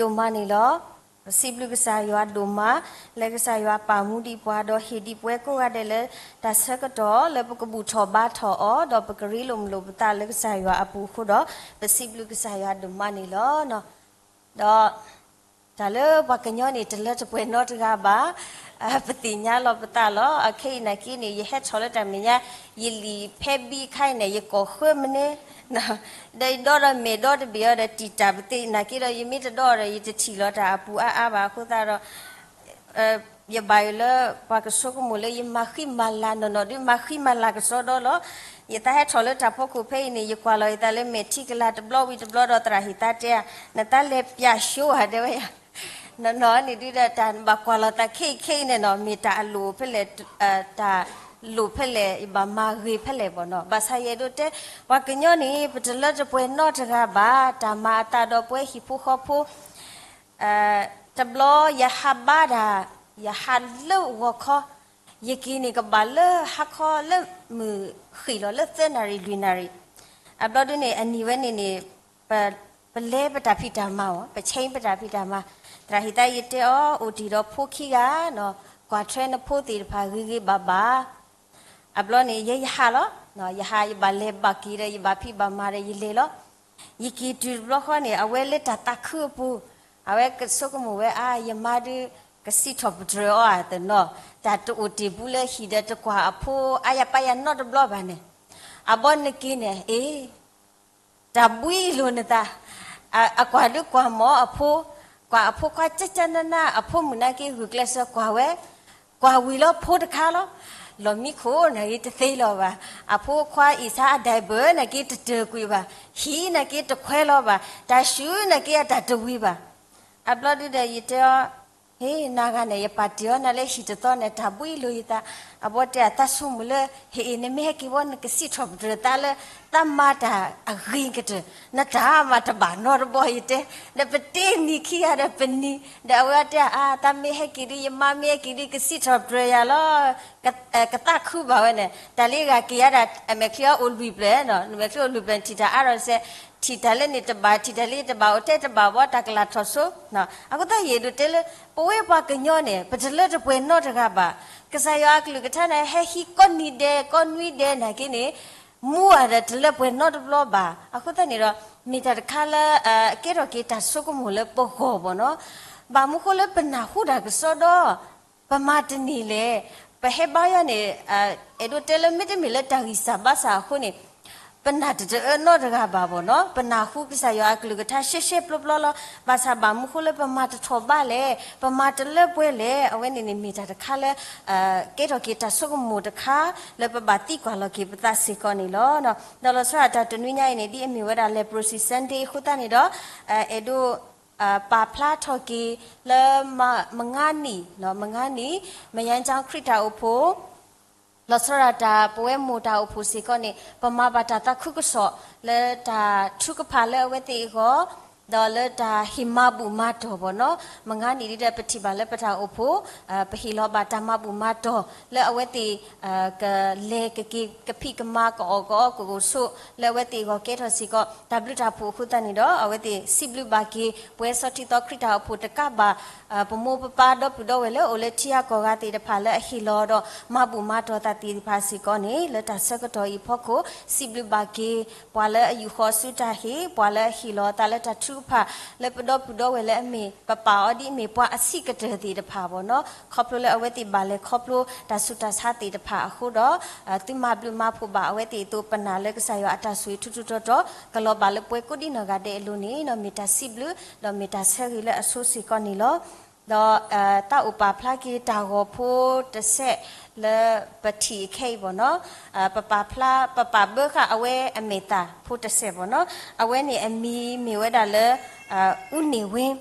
ဒိၣ်မးန့ၣ်လီၤ. ပစံးဘျုးကစၢ်ယွၤဒိၣ်မး လၢကစၢ်ယွၤပာ်မူဒံးပှၤ ဒီးဟ့ၣ်ဒံးပဝဲကိးဂၤဒဲးလၢ တၢ်ဆၢကတီၢ်လၢပကဘူၣ်ထီၣ်ဘါထီၣ်အီၤ ဒီးပကရ့လိာ်မုာ်လိာ်ပသးလၢကစၢ်ယွၤအပူၤအဃိဒီး ပစံးဘျုးကစၢ်ယွၤဒိၣ်မးန့ၣ်လီၤ. ဒီး တၢ်လၢပှၤကညီန့ၣ် တလၢတပှဲၤနီတဂၤဘၣ်. ပသ့ၣ်ညါလီၤပသးလီၤ. အခဲအံၤနာ်က့န့ၣ် ယဟဲထီၣ်လၢတၢ်မဲာ်ညါ ယလံာ်ဖဲဘံခါအံၤန့ၣ် ယကိာ်ဃၢမနုၤ ဒီးယဒီဒီးမဲာ်ဒီတဘ့ၣ်အီၤဒီး တံာ်တာ်ပသ့ၣ်နာ်က့ဒီး ယမ့ၢ်တဒီဒီး ယတထံၣ်လီၤတၢ်အပူၤအါအါဘၣ်အဃိသတးဒီး ယဘၣ်ယိၣ်လၢ ပှၤကဆိကမိၣ်လၢယမၤဃံမၤလၤနီၢ်နီၢ်ဒုး မၤဃံမၤလၤကစီဒီလီၤ. ယသးဟဲထီၣ်လၢတၢ်ဖီခိၣ်ဖဲအံၤန့ၣ် ယကွၢ်လီၤယသးလၢမဲာ်ထံကလၤတဘျီဝံၤတဘျီဒီး သရၣ်ဟ့ၣ်သးတဲဧါ, နသးလဲၤပၠးဆိဧါ တဲဝဲယၤ. နီၢ်နီၢ်န့ၣ်ဒုးဒီး တၢ်ဘၣ်ကွၢ်လီၤသးခဲအံၤခဲအံၤန့ၣ်နီၤ မ့ၢ်တၢ်အလိၣ်ဖဲလဲၣ်, တၢ်လိၣ်ဖဲလဲၣ် ယဘၣ်မၤဂ့ၤဖဲလဲၣ်ဘၣ်နီၤ. ဘၣ်ဆၣ်ယအဲၣ်ဒိးတဲ ပှၤကညီန့ၣ် ပတလၢတပှဲၤနီတဂၤဘၣ်. တၢ်မၤအသးဒီးပဝဲဟံၣ်ဖိဃီဖိ တဘျီယဟးဘါတၢ်, ယဟးလၢဂီၤခီ, ယက့ၤန့ၣ်ကဘၣ်လၢဟါခီလၢမုၢ်ဃ့ၢ်လီၤလၢသၢနၣ်ရံၣ် လွံၢ်နၣ်ရံၣ်, အဘျီဒုန့ၣ် အနံၤဝဲန့ၣ်န့ၣ် ပလဲပတၢ်ဖံးတၢ်မၤအီၤ, ပဆဲပတၢ်ဖံးတၢ်မၤ, သရၣ်ဟံၣ်သးယတဲအီၤ အိၣ်တ့ၢ်ဒီးဖိခံဂၤနီၤ, ကွၢ်ထွဲနဖိသ့ၣ်တဖၣ်ဂ့ၤဂ့ၤဘၣ်ဘၣ်. အဘျီန့ၣ် ယဲယဟးလီၤ, ယဟးယဘၣ်လဲၤဘၣ်က့ၤဒီး ယဘၣ်ဖံးဘၣ်မၤဒီးယလဲၤလီၤ. ယက့ၤတုၤတဘျီဃီန့ၣ် အဝဲလၢတၢ်သးခုအပူၤ, အဝဲကဆိကမိၣ်ဝဲအါ ယမါဒုး ကစံးထီၣ်ပတြၢၤအီၤဧါတနီၤ, တၢ်တအိၣ်တ့ၢ်ဘူးလၢဟံၣ်ဒီးတကွၢ်အဖိအါယၤပါယၤနီတဘျီဘၣ်န့ၣ်, အဘီနက့ၤန့ၣ် အ့ တၢ်ဘှံးလိာ်နသး, အကွၢ်ဒုးကွၢ်မီၤအဖိ, ကွၢ်အဖိခွါကၠၢကၠၢနါနါ အဖိမုၣ်နာ်က့ဂုာ်ကျဲးစၢးကွၢ်ဝဲ, ကွၢ်ဝံၤလီၤဖိတခါလီၤ. လီၢ်မံခိၣ်နာ်က့တသ့လီၤဘၣ်, အဖိခွါအံၣ်ဆါအဒဲးဘၢနာ်က့တတၢၢ်ကွံာ်ဘၣ်, ဟံၣ်နာ်က့တခွဲလီၤဘၣ်, တၢ်ၡူၢ်နာ်က့အတၢ်တဝံၤဘၣ်. အဘျီဒုဒီးယတဲအီၤ ဟ့ၣ် နၤဂၤန့ၣ် ယပာ်တ့ၢ်အီၤနၤလၢဟံၣ်တသီန့ၣ် တၢ်ဘှံးလိာ်ယသး, အဘီတဲအသးဆိကမိၣ်လၢ ဟ့ၣ်အ့ၣ် နမ့ၢ်ဟဲက့ၤဘီ နကစံးထီၣ်ပတြၢၤသးလၢ သးမၤတၢ်အဂ့ၤကတၢၢ်, နတၢ်မၤတဘၣ်နီတဘီယတဲ, ဒီးပတ့နံၤခံဂၤဒီးပနံၤ, ဒီးအဝဲတဲအါ သးမ့ၢ်ဟဲက့ၤဒုး ယမါမ့ၢ်ဟဲက့ၤဒုး ကစံးထီၣ်ပတြၢၤယၤလီၤ. ကသးခုဘၣ်ဝဲန့ၣ် တၢ်လၢဂၤက့ၤယၤဒၣ် အမဲာ်ချံအီၤအိၣ်လွံၢ်ပျဲၢ်, မဲာ်ချံအိၣ်လွံၢ်ပျဲၢ် ထံၣ်တၢ်အါထီၣ်စဲး, ထံၣ်တၢ်လၢန့ၣ်တဘၣ် ထံၣ်တၢ်လၢတဘၣ် အိၣ်ထဲတဘၣ်ဘီ တၢ်ကလၤထီၣ်ဆိ, အဃိသတးယအဲၣ်ဒိးတဲလၢ ပဝဲပှၤကညီန့ၣ် ပတလၢတပှဲၤနီတဂၤဘၣ်. ကစၢ်ယွၤအကလုၢ်ကထါန့ၣ် ဟဲဟံးကိးနံၤဒဲး ကိးနွံဒဲးနာ်က့န့ၣ် မူအတလၢပှဲၤနီတဘျီဘၣ်. အဃိသတးန့ၣ်ဒီး မ့ၢ်တၢ်တခါလၢ ကဲထီၣ်က့ၤတၢ်ဆိကမိၣ်လၢပဂီၢ်ဘၣ်နီၤ, ဘၣ်မနုၤဃိလၢပနၢ်ဟူတၢ်ကစီဒီ ပမၤတန့ၢ်လဲၣ်, ပဟဲဘါယွၤန့ၣ် အဲၣ်ဒိးတဲလၢမ့တမ့ၢ်လၢတၢ်ဂံၢ်စၢ်ဘါစၢ်အဃိန့ၣ် ပနာ်တတအၢနီတဂၤဘၣ်ဘၣ်နီၤ, ပနၢ်ဟူကစၢ်ယွၤအကလုၢ်ကထါရှဲရှဲပျီပျီလီၤ. ဘၣ်ဆၣ်ဘၣ်မနုၤဃိလၢပမၤတထီၣ်ဘးလဲၣ်, ပမၤတလၢပှဲၤလဲၣ်, အဝဲန့ၣ်န့ၣ်မ့ၢ်တၢ်တခါလၢ ကဲထီၣ်က့ၤတၢ်ဆိကမိၣ်တခါ လၢပဘၣ်သံကွၢ်လီၤက့ၤပသးစ့ၢ်ကီးန့ၣ်လီၤ. ဒီးလီၤဆီဒၣ်တၢ်တနွံညါအံၤန့ၣ် ဒ်အမ့ၢ်ဝဲဒၣ် Leprosy Sunday အဃိသတးန့ၣ်ဒီး အဲၣ်ဒိး ပာ်ဖျါထီၣ်က့ၤလၢ မငါနံၣ်, မငါနံၣ် မယါကၠီခရံာ်တၢ်အိၣ်ဖှိၣ် လီၤဆီဒၣ်တၢ် ပဝဲမိၢ်တၢ်အိၣ်ဖှိၣ်စ့ၢ်ကီးန့ၣ် ပမၤဘၣ်တၢ်သးခုကစီၣ်လၢတၢ်ထုကဖၣ်လၢအဝဲသ့ၣ်အဂီၢ်, ဒီးလၢတၢ်ဟ့ၣ်မၤဘူၣ်မၤတီၢ်ဘၣ်နီၤ, မငါနံၣ်ဒ်ဒီးပထံၣ်ဘၣ်လၢပတၢ်အိၣ်ဖှိၣ် ပဟ့ၣ်လီၤဘၣ်တၢ်မၤဘူၣ်မၤတီၢ်လၢအဝဲသ့ၣ် ကလဲၤကက့ၤကဖံးကမၤ ကအီၣ်ကအီကအိၣ်ဆိး လၢအဝဲသ့ၣ်အဂီၢ်ကဲထီၣ်စ့ၢ်ကီး တၢ်ဘျုးတၢ်ဖှိၣ်အဃိသတးန့ၣ်ဒီး အဝဲသ့ၣ်စံးဘျုးဘၣ်က့ၤ ပဝဲစီၤထံသီခရံာ်တၢ်အိၣ်ဖှိၣ်တကးဘၣ် ပမိၢ်ပပၢ်ဒီပုၢ်ဒီဝဲၢ်လၢအိၣ်လၢထံဂၤကီၢ်ဂၤသ့ၣ်တဖၣ် လၢအဟ့ၣ်လီၤဒီးမၤဘူၣ်မၤတီၢ်သးသ့ၣ်တဖၣ်စ့ၢ်ကီးန့ၣ် လၢတၢ်ဆၢကတီၢ်အံၤအဖီခိၣ် စံးဘျုးဘၣ်က့ၤ ပှၤလၢအယူာ်ဃီၤဆူတၢ်ဟ့ၣ် ပှၤလၢအဟ့ၣ်လီၤအသးလၢတၢ်ထုကဖၣ် လၢပဒီပုၢ်ဒီဝဲၢ်လၢအမ့ၢ် ပပာ်အီၤဒ်အမ့ၢ်ပှၤအဆံးကတၢၢ်သ့ၣ်တဖၣ်ဘၣ်နီၤ, ခီဖျိလၢအဝဲသ့ၣ်ဘၣ်လဲၤခီဖျိတၢ်ဆူးတၢ်ဆါသ့ၣ်တဖၣ်အဃိဒီး သုမၤဘျုးမၤဖှိၣ်ဘၣ်အဝဲသ့ၣ်အသိး ပနာ်လၢကစၢ်ယွၤအတၢ်ဆိၣ်ဂ့ၤထူထူတီတီ ကလီၤဘၣ်လၢပဝဲကိးဒံနီၢ်ဂၤဒဲးအလိၤန့ၣ် မ့ၢ်တၢ်စံးဘျုး ဒီးမ့ၢ်တၢ်ဆၢဂ့ၤလၢအဆိစ့ၢ်ကီးန့ၣ်လီၤ. ဒီးတၢ်အိၣ်ပာ်ဖျါက့ၤတၢ်ဂီၤဖိတစဲးလၢပထံၣ်အခဲအံၤဘၣ်နီၤ, ပပာ်ဖျါ ပပာ်ဘၢဃာ်အဝဲအမဲာ်သၣ်ဖိတစဲးဘၣ်နီၤ, အဝဲန့ၣ်အမံၤမ့ၢ်ဝဲဒၣ်လၢ အူန့ၢ်ဝ့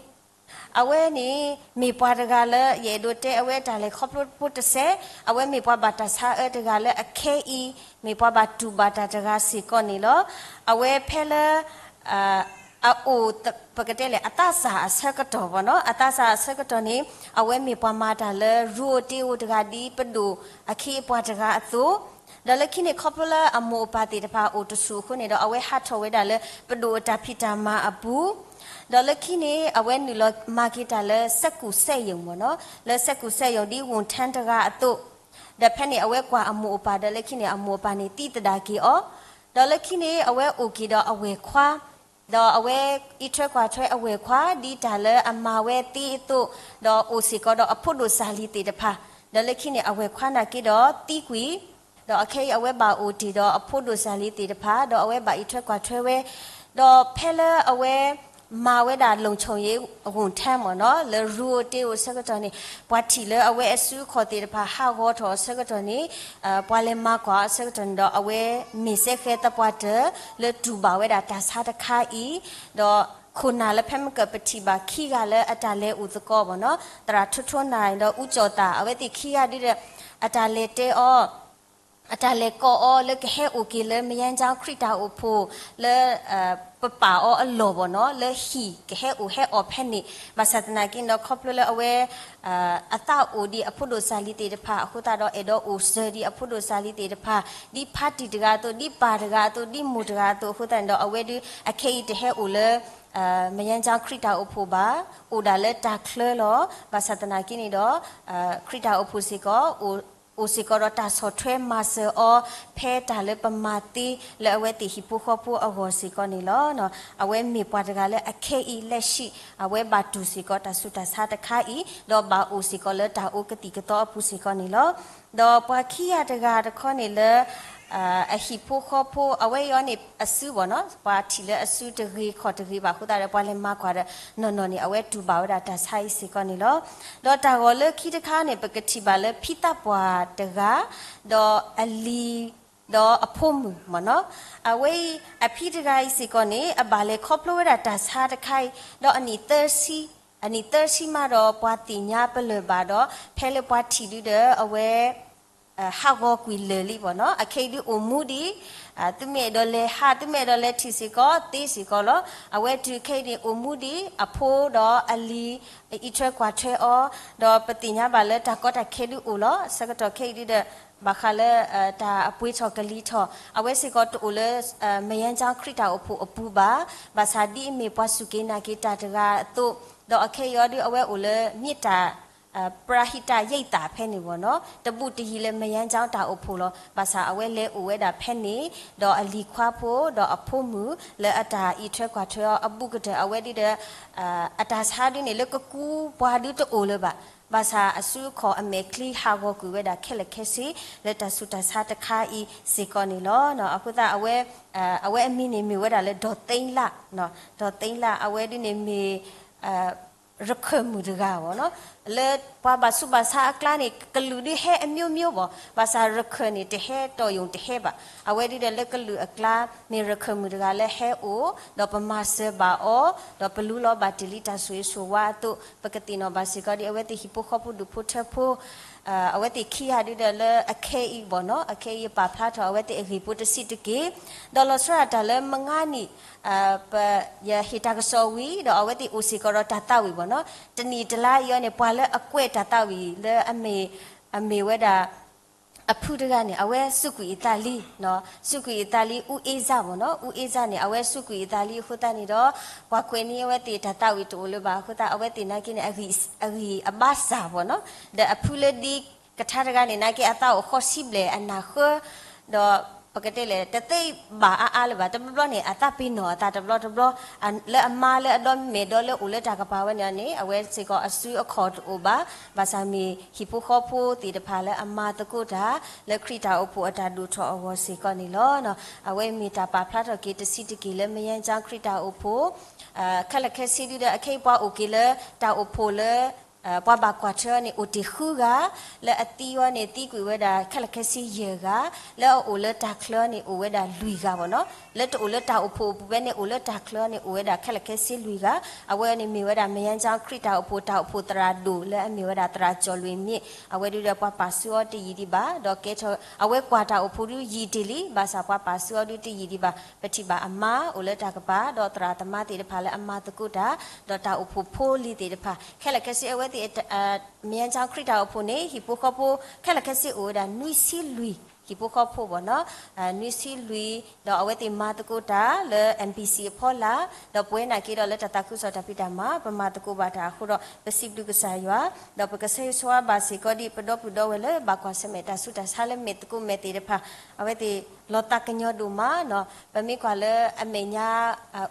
အဝဲန့ၣ် မ့ၢ်ပှၤတဂၤလၢ ယအဲၣ်ဒိးတဲအဝဲတၢ်လဲၤခီဖျိဖိတစဲး, အဝဲမ့ၢ်ပှၤဘၣ်တၢ်ဆါအၢတဂၤလၢအခဲအံၤ မ့ၢ်ပှၤဘၣ်တူၢ်ဘၣ်တၢ်တဂၤစ့ၢ်ကီးန့ၣ်လီၤ. အဝဲဖဲလၢ အအိၣ် ပကတဲလဲၣ် အသးစၢ်အဆၢကတီၢ်ဘၣ်နီၤ, အသးစၢ်အဆၢကတီၢ်န့ၣ် အဝဲမ့ၢ်ပှၤမၤတၢ်လၢရူအိၣ်တ့အိၣ်တဂၤဒ်ပဒိၣ်အခ့အပှၤတဂၤအသိး, ဒီးလၢခံန့ၣ် ခီဖျိလၢအမိၢ်အပၢ်သ့ၣ်တဖၣ်အိၣ်တဆူၣ်အဃိန့ၣ်ဒီး အဝဲဟးထီၣ်ဝဲဒၣ်လၢပဒိၣ်အတၢ်ဖံးတၢ်မၤအပူၤ, ဒီးလၢခံန့ၣ် အဝဲနုာ်လီၤမၤက့ၤတၢ်လၢစက်ကူၣ်စက်ယုၢ်မ့ၢ်နီၤ, လၢစက်ကူၣ်စက်ယုၢ်ဒ်ဝူၣ်ထၢၣ်တဂၤအသိး, ဒီးဖဲန့ၣ် အဝဲကွၢ်အမိၢ်အပၢ်ဒီး လၢခံန့ၣ် အမိၢ်အပၢ်န့ၣ် သံသဒၣ်က့ၤအီၤ, ဒီးလၢခံန့ၣ် အဝဲအိၣ်က့ၤဒီးအဝဲၢ်ခွါ, ဒီးအဝဲအံးထွဲကွၢ်ထွဲအဝဲၢ်ခွါ ဒ်တၢ်လၢအမၤဝဲသ့အသိး, ဒီးအိၣ်စ့ၢ်ကီးဒီးအဖိဒိၣ်စၢ်လံၤသ့ၣ်တဖၣ်, ဒီးလၢခံန့ၣ် အဝဲၢ်ခွါနာ်က့ဒီးသံကွံာ်, ဒီးအခဲအံၤအဝဲဘၣ်အိၣ်တ့ၢ်ဒီးအဖိဒိၣ်စၢ်လံၤသ့ၣ်တဖၣ်, ဒီးအဝဲဘၣ်အံးထွဲကွၢ်ထွဲဝဲ, ဒီးဖဲလၢအဝဲ မၤဝဲဒၣ် လုံခြုံရေးဝန်ထမ်း မ့ၢ်နီၤ, လၢရူအိၣ်တ့အိၣ်အဆၢကတီၢ်န့ၣ်, ပှၤထံၣ်လၢအဝဲအစုအခီၣ်သ့ၣ်တဖၣ်ဟးဂီၤထီၣ်အဆၢကတီၢ်န့ၣ်, ပှၤလဲၤမၤကွၢ်အဆၢကတီၢ်န့ၣ်ဒီး အဝဲမ့ၢ်စဲဃဲသပှၢ်တၢၢ် လၢတူၢ်ဘၣ်ဝဲဒၣ်တၢ်ဆါတခါအံၤ, ဒီးခိၣ်နၢ်လၢဖဲမုၢ်ကၢၢ်ပထံၣ်ဘၣ်ခံဂၤလၢအတၢ်လဲၤအိၣ်သကိး မ့ၢ်နီၤ, သရၣ်ထိထိနၢ်ဒီး အူကၠီၣ်သၣ် အဝဲသ့ၣ်ခံဂၤဒုဒီး အတၢ်လဲၤတဲအီၤ အတၢ်လဲၤကိးအီၤလၢကဟဲအိၣ်က့ၤလၢ မယါကၠီခရံာ်တၢ်အိၣ်ဖှိၣ်လၢ ပပာ်အီၤအလီၢ် မ့ၢ်နီၤ, လၢဟံၣ်ကဟဲအိၣ်ဟဲအီၣ်ဖဲန့ၣ်, ဘၣ်ဆၣ်သနာ်က့ဒီး ခီဖျိလၢအဝဲ အသးအိၣ်ဒ်အဖိဒိၣ်စၢ်လံၤသ့ၣ်တဖၣ်အဃိသတးဒီး အဲၣ်ဒိးအိၣ်စၢၤဒ်အဖိဒိၣ်စၢ်လံၤသ့ၣ်တဖၣ်, ဒ်ဖါတံၢ်တဂၤအသိး, ဒ်ပၢ်တဂၤအသိး, ဒ်မိၢ်တဂၤအသိးအဃိသတးန့ၣ်ဒီး အဝဲဒု အခဲအံၤတဟဲအိၣ်လၢ မယါကၠီခရံာ်တၢ်အိၣ်ဖှိၣ်ဘၣ်, အိၣ်ဒၣ်လၢတၢ်ချၢလီၤ. ဘၣ်ဆၣ်သနာ်က့န့ၣ်ဒီး ခရံာ်တၢ်အိၣ်ဖှိၣ်စ့ၢ်ကီး အိၣ်စ့ၢ်ကီးဒီးတၢ်ဆီၣ်ထွဲမၤစၢၤအီၤ ဖဲတၢ်လၢပမၤသ့လၢအဝဲသ့ၣ်ဟံၣ်ဖိဃီဖိအဂီၢ်စ့ၢ်ကီးန့ၣ်လီၤ. အဝဲမ့ၢ်ပှၤတဂၤလၢအခဲအံၤ လက်ရှိ အဝဲဘၣ်တူၢ်စ့ၢ်ကီးတၢ်ဆူးတၢ်ဆါတခါအံၤ, ဒီးဘၣ်အိၣ်စ့ၢ်ကီးလၢတၢ်အိၣ်ကသံၣ်ကသီအပူၤစ့ၢ်ကီးန့ၣ်လီၤ. ဒီးပှၤခံဂၤတဂၤတခီန့ၣ်လၢ အဟံၣ်ဖိဃီဖိ အဝဲအံၤန့ၣ်အစု မ့ၢ်နီၤ, ပှၤထံၣ်လၢအစုတဂ့ၤခီၣ်တဂ့ၤဘၣ်အဃိသတးဒီး ပှၤလဲၤမၤကွၢ်ဒီး နီၢ်နီၢ်န့ၣ် အဝဲတူၢ်ဘၣ်ဝဲဒၣ်တၢ်ဆါအံၤစ့ၢ်ကီးန့ၣ်လီၤ. ဒီးတၢ်ဂီၤလၢခံတခါန့ၣ် ပကထံၣ်ဘၣ်လၢဖံသးပှၢ်တဂၤ ဒီးအလံၤ ဒီးအဖိမုၣ် မ့ၢ်နီၤ, အဝဲအံၤ အဖံတဂၤအံၤစ့ၢ်ကီးန့ၣ် အဘၣ်လဲၤခီဖျိဝဲဒၣ်တၢ်ဆါတခါအံၤ ဒီးအနံၣ်သၢဆံ, အနံၣ်သၢဆံမးဒီး ပှၤသ့ၣ်ညါပလၢၢ်ဘၣ်ဒီး ဖဲလၢပှၤထံၣ်ဒုဒီး အဝဲ ဟးဂီၤကွံာ်လၢာ်လံ မ့ၢ်နီၤ, အခဲအံၤဒုအိၣ်မူဒံး, သုမ့ၢ်အဲၣ်ဒိးလဲၤဟး သုမ့ၢ်အဲၣ်ဒိးလဲၤထံၣ်စ့ၢ်ကီး သ့စ့ၢ်ကီးလီၤ. အဝဲတုၤခဲအံၤန့ၣ် အိၣ်မူဒံး, အဖိဒီးအလံၤ အံးထွဲကွၢ်ထွဲအီၤ, ဒီးပသ့ၣ်ညါဘၣ်လၢတၢ်ကီတၢ်ခဲဒုအိၣ်လီၤ. ဆၢကတီၢ်ခဲအံၤဒုဒီး ဘၣ်ဃးလၢ တၢ်အပှ့ၤထီၣ်ကလံၤထီၣ် အဝဲစ့ၢ်ကီးတအိၣ်လၢ မယါကၠီခရံာ်တၢ်အိၣ်ဖှိၣ်အပူၤဘၣ်. ဘၣ်ဆၣ်ဒ်အမ့ၢ်ပှၤစူၢ်က့ၤနာ်က့ၤတၢ်တဂၤအသိး, ဒီးအခဲအံၤအီၤဒု အဝဲအိၣ်လၢ မ့ၢ်တၢ် ပရၤဟံးတၢ်ယံာ်သၣ်ဖဲန့ၣ် မ့ၢ်နီၤ, တဘူးတယံၤလၢမယါကၠီတၢ်အိၣ်ဖှိၣ်လီၤ. ဘၣ်ဆၣ်အဝဲလဲၤအိၣ်ဝဲဒၣ်ဖဲန့ၣ်, ဒီးအလံၤခွါဖိ ဒီးအဖိမုၣ်လၢအတၢ်အံးထွဲကွၢ်ထွဲအီၤအဘူးကတၢၢ် အဝဲဒုဒီး အတၢ်ဆါဒုန့ၣ် လၢကကူပှၤဒုတအိၣ်လၢၤဘၣ်. ဘၣ်ဆၣ်အစုအခီၣ်အမဲာ်ချံဟးဂီၤကွံာ်ဝဲဒၣ်ခဲလၢာ်ခဲဆ့ လၢတၢ်ဆူးတၢ်ဆါတခါအံၤစ့ၢ်ကီးန့ၣ်လီၤ. အဃိသတး အဝဲအမံၤန့ၣ်မ့ၢ်ဝဲဒၣ်လၢ ဒီၣ်သိလး, ဒီၣ်သိလး အဝဲဒုန့ၣ်မ့ၢ် ရခၢၣ်မုၣ်တဂၤ မ့ၢ်နီၤ, လၢပှၤဘၣ်ဆူးဘၣ်ဆါအကျါန့ၣ် ကလုာ်ဒုဟဲအမျိုးမျိုး မ့ၢ်, ဘၣ်ဆၣ်ရခၢၣ်န့ၣ် တဟဲတီၢ်ယိာ်တဟဲဘၣ်. အဝဲဒုဒီးလၢကလုာ်အကျါ မ့ၢ်ရခၢၣ်မုၣ်တဂၤလၢဟဲအိၣ် ဒီးပမၤစၢၤဘၣ်အီၤ ဒီးပလူလီၤဘၣ်တ့ၢ်လံတၢ်ဆိၣ်ဂ့ၤဆိၣ်ဝါအသိး ပကသ့ၣ်နီၣ်ဘၣ်စ့ၢ်ကီးဒ်အဝဲသ့ၣ်ဟံၣ်ဖိဃီဖိဒူၣ်ဖိထၢဖိ အဝဲသ့ၣ်ခံဂၤဒုဒီးလၢအခဲအံၤ မ့ၢ်နီၤ, အခဲအံၤယပာ်ဖျါထီၣ်အဝဲသ့ၣ်အဂ့ၢ်ဖိတဆံးတက့ၢ်. ဒီးလီၤဆီဒၣ်တၢ်လၢမုၢ်ဂီၤနံၤ ယဟ့ၣ်တၢ်ကစီၣ်ဝံၤ ဒီးအဝဲသ့ၣ်အိၣ်စ့ၢ်ကီးဒီးတၢ်သးဝံၣ် မ့ၢ်နီၤ, တနံၣ်တလါအံၤအီၤန့ၣ် ပှၤလၢအကွဲးတၢ်သးဝံၣ်လၢအမ့ၢ် အမ့ၢ်ဝဲဒၣ် အဖုတဂၤန့ၣ် အဝဲစူးကွံာ်အသးလံ, စူးကွံာ်အသးလံ အူအ့စၢ် မ့ၢ်နီၤ, အူအ့စၢ်န့ၣ်အဝဲစူးကွံာ်အသးလံအဃိသတးန့ၣ်ဒီး ပှၤကွဲးန့ၢ်အဝဲသ့ၣ်တၢ်သးဝံၣ်တအိၣ်လၢၤဘၣ်အဃိသတး အဝဲသ့ၣ်နာ်က့န့ၣ် အဂံၢ်အဘါစၢ် မ့ၢ်နီၤ, ဒီးအဖုလၢဒ်ကထါတဂၤန့ၣ် နာ်က့အသးအိၣ်ဃီဆံဘျဲၣ်အနၢ်ဃၢ ဒီးပကတဲလဲၣ် တသ့ဘၣ်အါအါလၢၤဘၣ်, တဘျီဘျီန့ၣ် အသးပ့ၤနီၣ်အသးတဘျီတဘျီ လၢအမါလၢအဒီမဲာ်ဒီးလၢအိၣ်လၢတၢ်ကပၤဝဲန့ၣ်န့ၣ် အဝဲစ့ၢ်ကီးအစုအခီၣ်တအိၣ်ဘၣ်, ဘၣ်ဆၣ်မ့ၢ်ဟံၣ်ဖိဃီဖိသ့ၣ်တဖၣ်လၢအမၤသကိးတၢ် လၢခရံာ်တၢ်အိၣ်ဖှိၣ်အတၢ်ဒိၣ်ထီၣ်အဂီၢ်စ့ၢ်ကီးန့ၣ်လီၤ. အဝဲမ့ၢ်တၢ်ပာ်ဖျါထီၣ်က့ၤတဆံးတက့ၢ်လၢ မယါကၠီခရံာ်တၢ်အိၣ်ဖှိၣ် ခဲလၢာ်ခဲဆ့ဒုဒီး အခဲအံၤပှၤအိၣ်က့ၤလၢတၢ်အိၣ်ဖှိၣ်လၢ ပှၤဘၣ်ကွၢ်ထွဲအီၤန့ၣ် အိၣ်တ့ၢ်ဃုဂၤ, လၢအသံအီၤန့ၣ် သံကွံာ်ဝဲဒၣ်ခဲလၢာ်ခဲဆ့ယဲၢ်ဂၤ, လၢအအိၣ်လၢတၢ်ချၢအီၤန့ၣ် အိၣ်ဝဲဒၣ်လွံၢ်ဂၤ မ့ၢ်နီၤ, လၢတအိၣ်လၢတၢ်အိၣ်ဖှိၣ်အပူၤဖဲန့ၣ် အိၣ်လၢတၢ်ချၢအီၤန့ၣ် အိၣ်ဝဲဒၣ်ခဲလၢာ်ခဲဆ့လွံၢ်ဂၤ, အဝဲန့ၣ်မ့ၢ်ဝဲဒၣ် မယါကၠီခရံာ်တၢ်အိၣ်ဖှိၣ် တၢ်အိၣ်ဖှိၣ်သရၣ်ဒိၣ် လၢအမ့ၢ်ဝဲဒၣ်သရၣ်ကၠီၣ်လွံၢ်မ့ၢ် အဝဲဒုဒီးပှၤပာ်စုအီၤတယံာ်ဒံးဘၣ်, ဒီးကဲထီၣ် အဝဲကွၢ်တၢ်အိၣ်ဖှိၣ်ဒုယံာ်တ့ၢ်လံ, ဘၣ်ဆၣ်ပှၤပာ်စုအီၤဒုတယံာ်ဒံးဘၣ်, ပထံၣ်ဘၣ်အမါအိၣ်လၢတၢ်ကပၤ, ဒီးသရၣ်သမါသ့ၣ်တဖၣ်လၢအမၤသကိးတၢ်, ဒီးတၢ်အိၣ်ဖှိၣ်ဖိလံၤသ့ၣ်တဖၣ် ခဲလၢာ်ခဲဆ့ အဝဲသ့ၣ် မယါကၠီခရံာ်တၢ်အိၣ်ဖှိၣ်န့ၣ် ဟံၣ်ဖိဃီဖိ ခဲလၢာ်ခဲဆ့အိၣ်ဝဲဒၣ်နွံဆံလွံၢ် ဟံၣ်ဖိဃီဖိဘၣ်နီၤ, နွံဆံလွံၢ်, ဒီးအဝဲသ့ၣ်မၤသကိးတၢ်လၢ MBC အဖီလာ်, ဒီးပဝဲနာ်က့ဒီးလၢတၢ်သးခုကစီၣ်တၢ်ဖံးတၢ်မၤ ပမၤသကိးဘၣ်တၢ်အဃိဒီး ပစံးဘျုးကစၢ်ယွၤ, ဒီးပကဆၢဂ့ၤဆၢဝါဘၣ်စ့ၢ်ကီးဒ်ပဒီပုၢ်ဒီဝဲၢ်လၢဘၣ်ကွၢ်ဆၢၣ်မဲာ်တၢ်ဆူးတၢ်ဆါလၢမဲာ်သကိးမဲာ်သ့ၣ်တဖၣ်, အဝဲသ့ၣ်လီၤသးကညီၤဒိၣ်မးနီၤ, ပမ့ၢ်ကွၢ်လၢအမဲာ်ညါ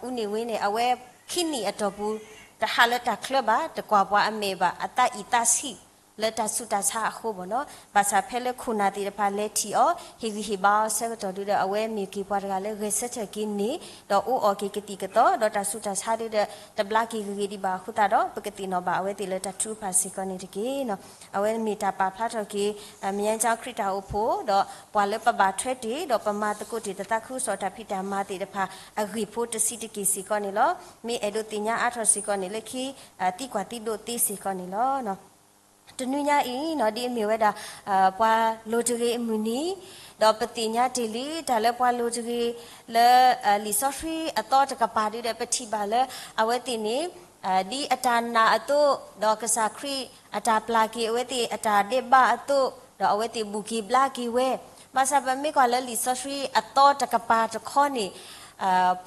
အူန့ၣ်ဝ့န့ၣ် အဝဲခံနံၣ်အတီၢ်ပူၤ တဟးလၢတၢ်ချၢဘၣ်, တကွၢ်ပှၤအမဲာ်ဘၣ်, အသးအံၣ်သးဆံး လၢတၢ်ဆူးတၢ်ဆါအဃိဘၣ်နီၤ, ဘၣ်ဆၣ်ဖဲလၢခိၣ်နၢ်သ့ၣ်တဖၣ်လဲၤထံၣ်အီၤ ဟ့ၣ်ဂံၢ်ဟ့ၣ်ဘါအီၤဆၢကတီၢ်ဒုဒီး အဝဲမ့ၢ်က့ၤပှၤတဂၤလၢဂဲၤဆၢထၢၣ်က့ၤန့ၢ်, ဒီးအိၣ်အီၣ်က့ၤကသံၣ်ကသီ ဒီးတၢ်ဆူးတၢ်ဆါဒုဒီး တဘျါက့ၤဂ့ၤဂ့ၤဒံးဘၣ်အဃိသတးဒီး ပကသ့ၣ်နီၣ်ဘၣ်အဝဲသ့ၣ်လၢတၢ်ထုကဖၣ်စ့ၢ်ကီးန့ၣ်တက့ၢ်နီၤ. အဝဲမ့ၢ်တၢ်ပာ်ဖျါထီၣ်က့ၤ မၠဲကၠီခရံာ်တၢ်အိၣ်ဖှိၣ် ဒီးပှၤလၢပဘၣ်ထွဲတ့ၢ် ဒီးပမၤသကိးတ့ၢ်တၢ်သးခုကစီၣ်တၢ်ဖံးတၢ်မၤသ့ၣ်တဖၣ် အဂ့ၢ်ဖိတဆံးတက့ၢ်စ့ၢ်ကီးန့ၣ်လီၤ. မ့ၢ်အဲၣ်ဒိးသ့ၣ်ညါအါထီၣ်စ့ၢ်ကီးန့ၣ်လၢခံ သံကွၢ်သံဒိးသ့စ့ၢ်ကီးန့ၣ်လီၤ. တနွံညါအံၤနီၤ ဒ်အမ့ၢ်ဝဲဒၣ် ပှၤလိၤတဂ့ၤအမုၢ်နံၤ, ဒီးပသ့ၣ်ညါတ့ၢ်လံ တၢ်လၢပှၤလိၤတဂ့ၤ လၢ လံာ်စီဆှံအသီတကပၤဒုဒီး ပထံၣ်ဘၣ်လၢ အဝဲသ့ၣ်န့ၣ် ဒ်အတၢ်နာ်အသိး ဒီးကစၢ်ခရံာ်အတၢ်ပျၢ်က့ၤအဝဲသ့ၣ်အတၢ်ဒဲးဘးအသိး ဒီးအဝဲသ့ၣ်ဘူၣ်က့ၤဘျါက့ၤဝဲ, ဘၣ်ဆၣ်ပမ့ၢ်ကွၢ်လၢလံာ်စီဆှံအသီတကပၤတခီန့ၣ်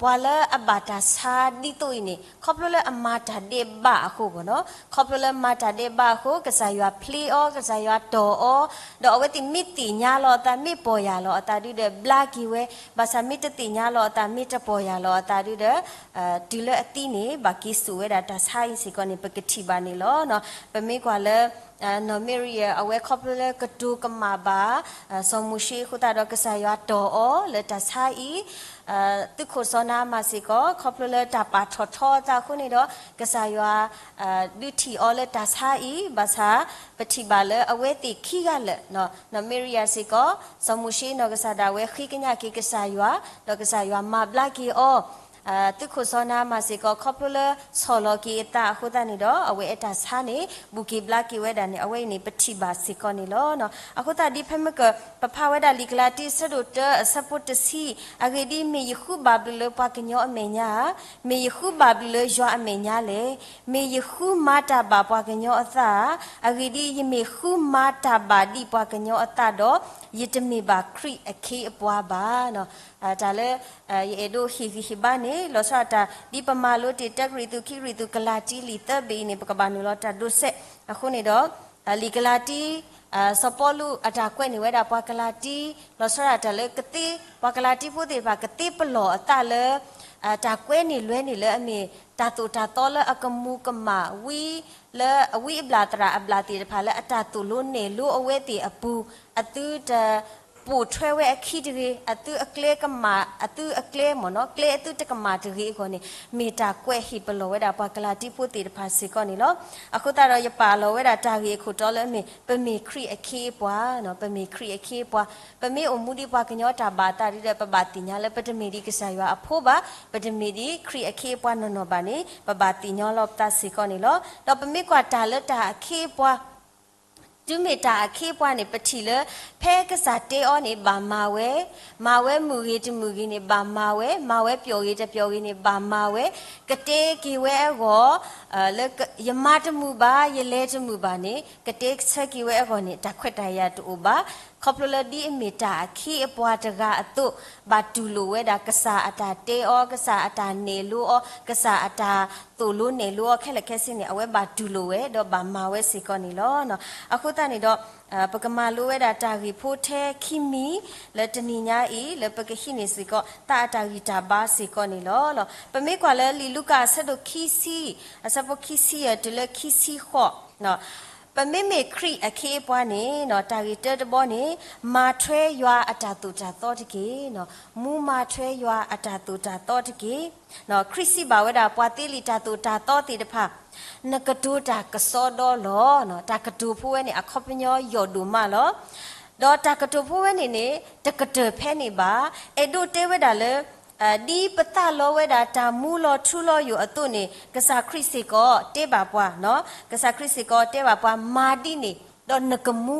ပှၤလၢအဘၣ်တၢ်ဆါဒ်သိးအံၤန့ၣ် ခီဖျိလၢအမၤတၢ်ဒဲးဘးအဃိဘၣ်နီၤ, ခီဖျိလၢမၤတၢ်ဒဲးဘးအဃိ ကစၢ်ယွၤဖျ့အီၤ ကစၢ်ယွၤတီၢ်အီၤ, ဒီးအဝဲသ့ၣ်မ့ၢ်သ့ၣ်ညါလီၤအသး မ့ၢ်ပီၢ်ယၢ်လီၤအသးဒုဒီး ဘျါက့ၤဝဲ, ဘၣ်ဆၣ်မ့ၢ်တသ့ၣ်ညါလီၤအသး မ့ၢ်တပီၢ်ယၢ်လီၤအသးဒုဒီး တုၤလၢအသံန့ၣ် ဘၣ်က့ၤစိာ်ဝဲဒၣ်တၢ်ဆါအံၤစ့ၢ်ကီးန့ၣ် ပကထံၣ်ဘၣ်န့ၣ်လီၤ. ပမ့ၢ်ကွၢ်လၢ နီၢ်မ့ရံယၤ အဝဲခီဖျိလၢကတိၤကမၣ်ဘၣ် စီၤမိၤၡ့အဃိသတးဒီး ကစၢ်ယွၤတီၢ်အီၤလၢတၢ်ဆါအံၤ, သုးခိၣ်စီၤနၤအမၣ်စ့ၢ်ကီး ခီဖျိလၢတၢ်ပာ်ထီၣ်ထီအသးအဃိန့ၣ်ဒီး ကစၢ်ယွၤ ဒုးထံၣ်အီၤလၢတၢ်ဆါအံၤ, ဘၣ်ဆၣ် ပထံၣ်ဘၣ်လၢအဝဲသ့ၣ်ခံဂၤလၢာ် နီၢ်မ့ရံယၤစ့ၢ်ကီး စီၤမိၤၡ့နီၢ်ကစၢ်ဒၣ်ဝဲဃ့ကညးက့ၤကစၢ်ယွၤ, ဒီးကစၢ်ယွၤမၤဘျါက့ၤအီၤ သုးခိၣ်စီၤနၤအမၣ်စ့ၢ်ကီး ခီဖျိလၢဆီၣ်လီၤက့ၤအသးအဃိသတးန့ၣ်ဒီး အဝဲအတၢ်ဆါန့ၣ် ဘူၣ်က့ၤဘျါက့ၤဝဲဒၣ်န့ၣ် အဝဲအံၤန့ၣ် ပထံၣ်ဘၣ်စ့ၢ်ကီးန့ၣ်လီၤ. အဃိသတးဒ်ဖဲမ့ၢ်က ပဖးဝဲဒၣ်လံာ်ကလၤတံ အဆၢဒိၣ်တၢ အဆၢဖိတဆံ, အဂ့ၢ်ဒ်အံၤ မ့ၢ်ယဃုဘၣ်ဘျုးလၢပှၤကညီအမဲာ်ညါဧါ, မ့ၢ်ယဃုဘၣ်ဘျုးလၢယွၤအမဲာ်ညါလဲၣ်. မ့ၢ်ယဃုမၤတၢ်ဘၣ်ပှၤကညီအသးဧါ, အဂ့ၢ်ဒ်အံၤ ယမ့ၢ်ဃုမၤတၢ်ဘၣ်ဒံးပှၤကညီအသးဒီး ယတမ့ၢ်ဘၣ်ခရံာ်အခ့အပှၤဘၣ်. တၢ်လၢ ယအဲၣ်ဒိးဟ့ၣ်ဂံၢ်ဟ့ၣ်ဘါန့ၣ် လီၤဆီဒၣ်တၢ် ဒ်ပမၤလိတ့ၢ် တၢကရံၣ်သူး ခံကရံၣ်သူး ကလၤတံ လံာ်သၢဘ့ၣ်အံၤန့ၣ် ပကဘၣ်နုာ်လီၤတၢ်ဒိးစဲးအဃိန့ၣ်ဒီး လံာ်ကလၤတံ စီၤပီလူးအတၢ်ကွဲးန့ၢ်ဝဲဒၣ်ပှၤကလၤတံ လီၤဆီဒၣ်တၢ်လၢကသ့ ပှၤကလၤတံဖိသ့ၣ်တဖၣ် ကသ့ပလီၢ်အသးလၢ တၢ်ကွဲန့ၢ်လွဲန့ၢ်လၢအမ့ၢ် တၢ်သိၣ်တၢ်သီလၢအကမူၤကမၣ်ဝံၤ လၢအဝံအဘျၣ်သရၣ်အဘျၣ်သ့ၣ်တဖၣ်လၢအတၢ်သိၣ်လိနဲၣ်လိအဝဲသ့ၣ်အပူၤ အသုတ ပိာ်ထွဲဝဲအခံတဂ့ၤ, အသုအကျဲကမၣ်, အသုအကျဲမ့ၢ်နီၤ, ကျဲအသုတကမၣ်တဂ့ၤအဂီၢ်န့ၣ် မ့ၢ်တၢ်ကွဲးဟ့ၣ်ပလီၢ်ဝဲဒၣ်ပှၤကလၤတံဖိသ့ၣ်တဖၣ်စ့ၢ်ကီးန့ၣ်လီၤ. အဃိသတးဒီးယပာ်လီၤဝဲဒၣ်တၢ်ဂ့ၢ်အခိၣ်တီလၢအမ့ၢ် ပမ့ၢ်ခရံာ်အခ့အပှၤ, ပမ့ၢ်ခရံာ်အခ့အပှၤ, ပမ့ၢ်အိၣ်မူဒ်ပှၤကညီတၢ်ဘၣ်အသးဒ်ဒီး ပဘၣ်သ့ၣ်ညါလၢပတမ့ၢ်ဒ်ကစၢ်ယွၤအဖိဘၣ်, ပတမ့ၢ်ဒ်ခရံာ်အခ့အပှၤနီၢ်နီၢ်ဘၣ်န့ၣ် ပဘၣ်သ့ၣ်ညါလီၤပသးစ့ၢ်ကီးန့ၣ်လီၤ. ဒီးပမ့ၢ်ကွၢ်တၢ်လၢတၢ်အခ့အပှၤ တုၤမ့ၢ်တၢ်အခ့အပှၤန့ၣ် ပထံၣ်လၢ ဖဲကစၢ်တဲအီၤန့ၣ် ဘၣ်မၤဝဲ, မၤဝဲမုာ်ဂ့ၤတမုာ်ဂ့ၤန့ၣ် ဘၣ်မၤဝဲ, မၤဝဲပျီၣ်ဂ့ၤတပျီၣ်ဂ့ၤန့ၣ် ဘၣ်မၤဝဲ, ကတဲက့ၤဝဲအဂီၢ် လၢ ယမၤတမုာ်ဘၣ် ယလဲၤတမုာ်ဘၣ်န့ၣ် ကတဲဆၢက့ၤဝဲအဂီၢ်န့ၣ် တၢ်ခွဲးတၢ်ယာ်တအိၣ်ဘၣ်. ခီဖျိလၢဒ်အမ့ၢ်တၢ်အခ့အပှၤတဂၤအသိး ဘၣ်တူၢ်လိာ်ဝဲဒၣ် ကစၢ်အတၢ်တဲအီၤ, ကစၢ်အတၢ်နဲၣ်လိအီၤ, ကစၢ်အတၢ်သိၣ်လိနဲၣ်လိအီၤခဲလၢာ်ခဲဆ့န့ၣ် အဝဲဘၣ်တူၢ်လိာ်ဝဲ ဒီးဘၣ်မၤဝဲစ့ၢ်ကီးန့ၣ်လီၤ. အဃိသတးန့ၣ်ဒီး ပကမၤလိဝဲဒၣ်တၢ်ဂ့ၢ်ဖိထဲခံမံၤ လၢတနံၤညါအံၤ လၢပကဟံးန့ၢ်စ့ၢ်ကီး သးအတၢ်ဂံၢ်တၢ်ဘါစ့ၢ်ကီးန့ၣ်လီၤ. ပမ့ၢ်ကွၢ်လၢလံာ်လူၤကၣ်အဆၢဒိၣ်ခံဆံ အဆၢဖိခံဆံယဲၢ်တုၤလၢခံဆံဃိး ပမ့မ့ၢ်ခရံာ်အခ့အပှၤန့ၣ် တၢ်ဂ့ၢ်တၢတဘီန့ၣ် မၤထွဲယွၤအတၢ်သိၣ်တၢ်သီတက့ၢ်. မူမၤထွဲယွၤအတၢ်သိၣ်တၢ်သီတက့ၢ်. ခရံာ်စံးဘၣ်ဝဲဒၣ် ပှၤသ့လံာ်တၢ်သိၣ်တၢ်သီသ့ၣ်တဖၣ်, နကတိၤတၢ်ကစီဒီလီၤ. တၢ်ကတိၤဖိဝဲန့ၣ် အခီပညီယိာ်ဒိၣ်မးလီၤ. ဒီးတၢ်ကတိၤဖိဝဲန့ၣ်န့ၣ် တကတၢၢ်ဖဲန့ၣ်ဘၣ်. အဲၣ်ဒိးတဲဝဲဒၣ်လၢ ဒ်ပသးလီဝဲဒၣ်တၢ်မူလီၤထူလီၤယိာ်အသိးန့ၣ် ကစၢ်ခရံာ်စ့ၢ်ကီးတဲဘၣ်ပှၤ, ကစၢ်ခရံာ်စ့ၢ်ကီးတဲဘၣ်ပှၤ မၤဒ်န့ၣ် ဒီးနကမူ,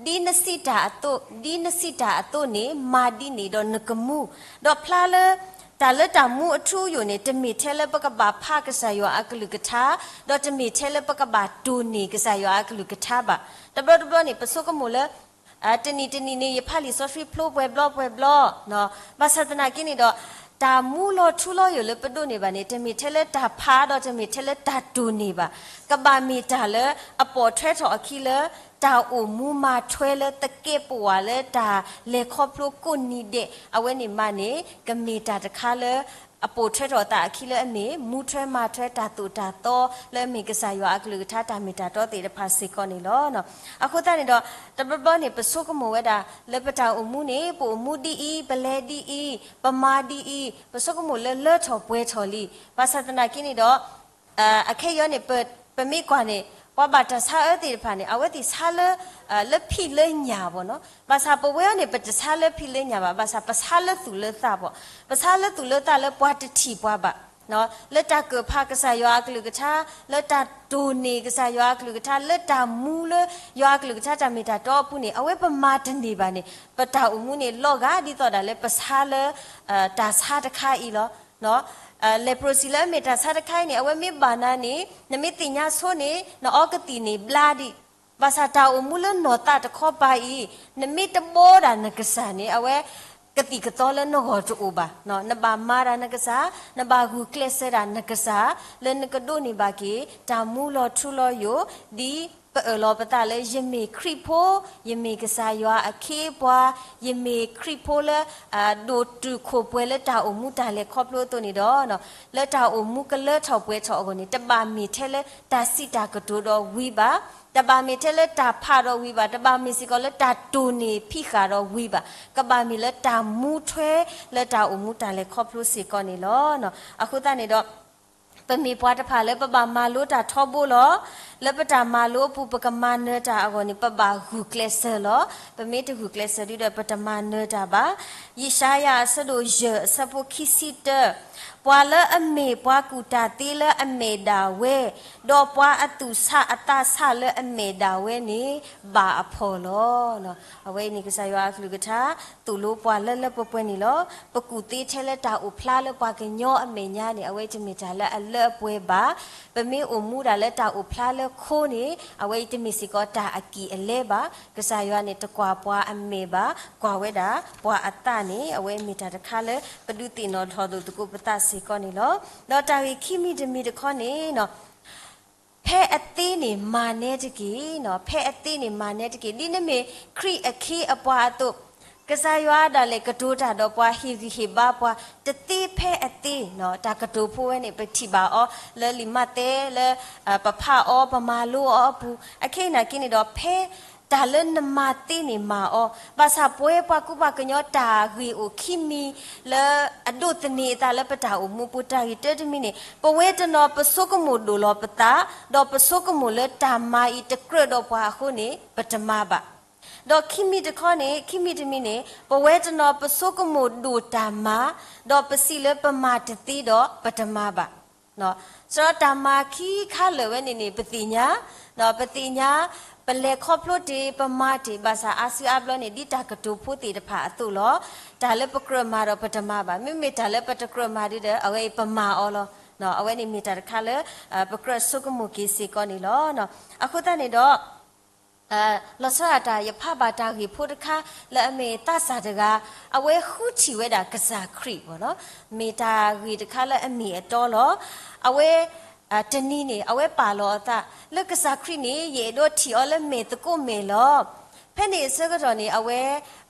ဒ်နစံးတၢ်အသိး, ဒ်နစံးတၢ်အသိးန့ၣ် မၤဒ်န့ၣ်ဒီးနကမူ, ဒီးဖျါလၢ တၢ်လၢတၢ်မူအထူအယိာ်န့ၣ် တမ့ၢ်ထဲလၢပကဘၣ်ဖးကစၢ်ယွၤအကလုၢ်ကထါ, ဒီးတမ့ၢ်ထဲလၢပကဘၣ်တိၢ်န့ၢ်ကစၢ်ယွၤအကလုၢ်ကထါဘၣ်. တဘျီတဘျီန့ၣ် ပဆိကမိၣ်လၢ တနံၤတနံၤန့ၣ် ယဖးလံာ်စီဆှံဖျိပှဲၤဘျီပှဲၤဘျီ, ဘၣ်ဆၣ်သနာ်က့န့ၣ်ဒီး တၢ်မူလီၤထူလီၤယိာ်လၢပဒိးန့ၢ်ဘၣ်န့ၣ် တမ့ၢ်ထဲလၢတၢ်ဖးဒီးတမ့ၢ်ထဲလၢတၢ်တိၢ်န့ၢ်ဘၣ်. ကဘၣ်မ့ၢ်တၢ်လၢအပိာ်ထွဲထီၣ်အခံလၢ တၢ်အိၣ်မူမၤထွဲလၢသကဲးပဝးလၢတၢ်လဲၤခီဖျိကိးနံၤဒဲး အဝဲန့ၣ်မးန့ၣ် ကမ့ၢ်တၢ်တခါလၢ အပိာ်ထွဲထီၣ်သးအခံလၢအမ့ၢ် မူထွဲမၤထွဲတၢ်သိၣ်တၢ်သီလၢအမ့ၢ်ကစၢ်ယွၤအကလုၢ်ကထါတၢ်မ့ၢ်တၢ်တီသ့ၣ်တဖၣ်စ့ၢ်ကီးန့ၣ်လီၤ. အဃိသတးန့ၣ်ဒီး တဘျီဘျီန့ၣ် ပဆိကမိၣ်ဝဲဒၣ် လၢပတၢ်အိၣ်မူန့ၣ် ပအိၣ်မူဒ်အံၤ, ပလဲၤဒ်အံၤ, ပမၤဒ်အံၤ, ပဆိကမိၣ်လၢလၢထီၣ်ပှဲၤထီၣ်လံ. ဘၣ်ဆၣ်သနာ်က့န့ၣ်ဒီး အခဲအံၤန့ၣ် ပမ့ၢ်ကွၢ်န့ၣ် ပှၤဘၣ်တၢ်ဆါအၢသ့ၣ်တဖၣ်န့ၣ် အဝဲသ့ၣ်ဆါလၢ လၢဖံးလၢညၣ်ဘၣ်နီၤ. ဘၣ်ဆၣ်ပဝဲအံၤန့ၣ် ပတဆါလၢဖံးလၢညၣ်ဘၣ်, ဘၣ်ဆၣ်ပဆါလၢသူၣ်လၢသးဘၣ်. ပဆါလၢသူၣ်လၢသးလၢပှၤတထံၣ်ပှၤဘၣ်, လၢတၢ်ကၢၣ်ဖးကစၢ်ယွၤအကလုၢ်ကထါ, လၢတၢ်တိၢ်န့ၢ်ကစၢ်ယွၤအကလုၢ်ကထါ, လၢတၢ်မူလၢယွၤအကလုၢ်ကထါတၢ်မ့ၢ်တၢ်တီအပူၤန့ၣ် အဝဲပမၤတန့ၢ်ဘၣ်န့ၣ် ပတၢ်အိၣ်မူန့ၣ် လီၤဂာ်ဒ်သိးဒၣ်လၢပဆါလၢ တၢ်ဆါတခါအံၤလီၤ. လဲၤပြိၣ်စံၣ်လၢအမ့ၢ်တၢ်ဆါတခါအံၤန့ၣ် အဝဲမ့ၢ်ဘၣ်နၤန့ၣ် နမ့ၢ်သ့ၣ်ညါဆိန့ၣ် နအီကသံၣ်န့ၣ်ဘျါဒံး. ဘၣ်ဆၣ်တၢ်အိၣ်မူလၢနီၢ်သးတခီပၤအံၤ နမ့ၢ်တဘီဒၣ်နကစၢ်န့ၣ် အဝဲကသံၣ်ကသီလၢနဂီၢ်တအိၣ်ဘၣ်. နဘၣ်မၤဒၣ်နကစၢ်, နဘၣ်ဂုာ်ကျဲးစၢးဒၣ်နကစၢ် လၢနကဒိးန့ၢ်ဘၣ်က့ၤ တၢ်မူလီၤထူလီၤယိာ် ဒ်ပအၢၣ်လီၤပသးလၢ ယမ့ၢ်ခရံာ်ဖိ, ယမ့ၢ်ကစၢ်ယွၤအခ့အပှၤ, ယမ့ၢ်ခရံာ်ဖိလၢ ဒိၣ်တုာ်ခိၣ်ပှဲၤလၢတၢ်အိၣ်မူတၢ်လဲၤခီဖျိအသိးန့ၣ်ဒီး လၢတၢ်အိၣ်မူကလၢထီၣ်ပှဲၤထီၣ်အဂီၢ်န့ၣ် တဘၣ်မ့ၢ်ထဲလၢတၢ်စံးတၢ်ကတိၤဒီးဝံၤဘၣ်, တဘၣ်မ့ၢ်ထဲလၢတၢ်ဖးဒီးဝံၤဘၣ်, တဘၣ်မ့ၢ်စ့ၢ်ကီးလၢတၢ်တိၢ်န့ၢ်ဖံးဃာ်ဒီးဝံၤဘၣ်, ကဘၣ်မ့ၢ်လၢတၢ်မူထွဲလၢတၢ်အိၣ်မူတၢ်လဲၤခီဖျိစ့ၢ်ကီးန့ၣ်လီၤ. အဃိသတးန့ၣ်ဒီး ပမ့ၢ်ပှၤတဖၣ်လၢပဘၣ်မၤလိတၢ်ထီဘိလီၤ. လၢပတၢ်မၤလိအပူၤ ပကမၤနၢၤတၢ်အဂီၢ်န့ၣ် ပဘၣ်ဂုာ်ကျဲးစၢးလီၤ. ပမ့ၢ်တဂုာ်ကျဲးစၢးဒုဒီး ပတမၤနၢၤတၢ်ဘၣ်. ယၡါယၤအဆၢဒိၣ်ယဲၢ်အဆၢဖိခံဆံတၢ, ပှၤလၢအမ့ၢ်ပှၤကူၣ်တၢ်သ့လၢအမဲာ်ဒၣ်ဝဲ, ဒီးပှၤအသူၣ်ဆးအသးဆးလၢအမဲာ်ဒၣ်ဝဲန့ၣ် ဘၣ်အဖှီၣ်လီၤ. အဝဲအံၤန့ၣ် ကစၢ်ယွၤအကလုၢ်ကထါ သိၣ်လိပှၤလၢလၢပှဲၤပှဲၤန့ၣ်လီၤ. ပကူၣ်သ့ထဲလၢတၢ်အိၣ်ဖျါလၢပှၤကညီအမဲာ်ညါန့ၣ် အဝဲအံၤတမ့ၢ်တၢ်လၢအလၢအပှဲၤဘၣ်. ပမ့ၢ်အိၣ်မူဒၣ်လၢတၢ်အိၣ်ဖျါလၢခိန့ၣ် အဝဲအံၤတမ့ၢ်စ့ၢ်ကီးတၢ်အကံၢ်အလဲဘၣ်. ကစၢ်ယွၤန့ၣ် တကွၢ်ပှၤအမဲာ်ဘၣ်, ကွၢ်ဝဲဒၣ်ပှၤအသးန့ၣ် အဝဲမ့ၢ်တၢ်တခါလၢ ပဒုးသ့ၣ်နီၣ်ထီၣ်လိာ်သကိးပသးစ့ၢ်ကီးန့ၣ်လီၤ. ဒီးတၢ်ဂ့ၢ်ခံမံၤတမံၤတခီန့ၣ် ဖဲအသ့န့ၣ်မၤနဲတက့ၢ်, ဖဲအသ့န့ၣ်မၤနဲတက့ၢ်. ဒ်နမ့ၢ်ခရံာ်အခ့အပှၤအသိး, ကစၢ်ယွၤဒၣ်လဲာ်ကတိၤတၢ်ဒီးပှၤ ဟ့ၣ်ဂံၢ်ဟ့ၣ်ဘါပှၤ တသ့ဖဲအသ့. တၢ်ကတိၤဖိဝဲန့ၣ် ပထံၣ်ဘၣ်အီၤလၢလံာ်မးသဲလၢ ပဖးအီၤ ပမၤလိအီၤအပူၤ. အခဲအံၤနာ်က့န့ၣ်ဒီး ဖဲတၢ်လၢနမၤသ့န့ၣ်မၤအီၤ, ဘၣ်ဆၣ်ပဝဲပှၤကူပှၤကညီတၢ်ဂ့ၢ်အိၣ်ခံမံၤလၢအဒိးသန့ၤအသးလၢပတၢ်အိၣ်မူပူၤ တၢ်ဂ့ၢ်တၢတမံၤန့ၣ် ပဝဲတနီၤပဆိကမိၣ်ဒိၣ်လီၤပသး, ဒီးပဆိကမိၣ်လၢတၢ်မၤအံၤတကြၢးဒီးပှၤအဃိန့ၣ် ပတမၤဘၣ်. ဒီးခံမံၤတခီန့ၣ်, ခံမံၤတမံၤန့ၣ် ပဝဲတနီၤပဆိကမိၣ်ဒိၣ်တၢ်မၤ, ဒီးပစံးလၢပမၤတသ့ဒီးပတမၤဘၣ်. စရီတၢ်မၤခံခါလၢာ်ဝဲန့ၣ်န့ၣ် ပသ့ၣ်ညါ, ပသ့ၣ်ညါ, ပလဲၤခီဖျိတ့ၢ် ပမၤတ့ၢ် ဘၣ်ဆၣ်အါစုအါဘျီန့ၣ် ဒ်တၢ်ကတိၤဖိသ့ၣ်တဖၣ်အသိးလီၤ. တၢ်လၢပကြၢးမၤဒီးပတမၤဘၣ်. မ့မ့ၢ်တၢ်လၢပတကြၢးမၤဒ်ဒီး အဝဲအံၤပမၤအီၤလီၤ. အဝဲန့ၣ်မ့ၢ်တၢ်တခါလၢ ပကြၢးဆိကမိၣ်က့ၤစ့ၢ်ကီးန့ၣ်လီၤ. အဃိသတးန့ၣ်ဒီး လီၤဆီဒၣ်တၢ် ယဖးဘၣ်တၢ်ဂ့ၢ်ဖိတခါ လၢအမ့ၢ်သးစၢ်တဂၤ အဝဲဃုထံၣ်ဝဲဒၣ်ကစၢ်ခရံာ်ဘၣ်နီၤ, မ့ၢ်တၢ်ဂ့ၢ်တခါလၢအမ့ၢ်အတီလီၤ. အဝဲ တနံၤန့ၣ် အဝဲပာ်လီၤအသး လၢကစၢ်ခရံာ်န့ၣ် ယအဲၣ်ဒိးထံၣ်အီၤလၢမဲာ်သကိးမဲာ်လီၤ. ဖဲန့ၣ်အဆၢကတီၢ်န့ၣ် အဝဲ